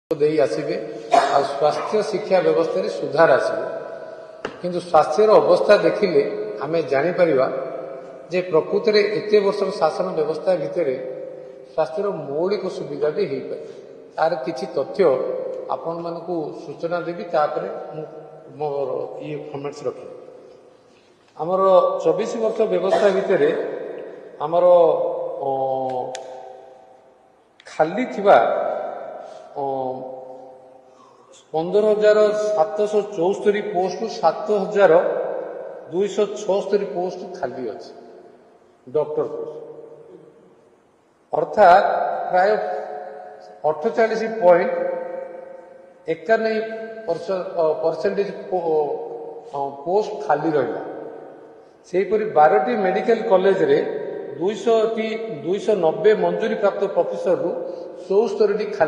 ଦେଇ ଆସିବେ ଆଉ ସ୍ୱାସ୍ଥ୍ୟ ଶିକ୍ଷା ବ୍ୟବସ୍ଥାରେ ସୁଧାର ଆସିବ। କିନ୍ତୁ ସ୍ୱାସ୍ଥ୍ୟର ଅବସ୍ଥା ଦେଖିଲେ ଆମେ ଜାଣିପାରିବା ଯେ ପ୍ରକୃତରେ ଏତେ ବର୍ଷର ଶାସନ ବ୍ୟବସ୍ଥା ଭିତରେ ସ୍ୱାସ୍ଥ୍ୟର ମୌଳିକ ସୁବିଧା ବି ହେଇପାରେ। ତାର କିଛି ତଥ୍ୟ ଆପଣମାନଙ୍କୁ ସୂଚନା ଦେବି, ତାପରେ ମୁଁ ମୋର ଇଏ କମେଣ୍ଟସ୍ ରଖିବି। ଆମର 24 ବର୍ଷ ବ୍ୟବସ୍ଥା ଭିତରେ ଆମର ଖାଲି ଥିବା 15,774 ପୋଷ୍ଟରୁ 7,276 ପୋଷ୍ଟ ଖାଲି ଅଛି, ଡକ୍ଟର ପୋଷ୍ଟ। ଅର୍ଥାତ୍ ପ୍ରାୟ 48.91 ପରସେଣ୍ଟେଜ ପୋଷ୍ଟ ଖାଲି ରହିଲା। ସେହିପରି 12ଟି ମେଡିକାଲ କଲେଜରେ 290 ମଞ୍ଜୁରୀ ପ୍ରାପ୍ତ ପ୍ରଫେସରରୁ 74ଟି ଖାଲି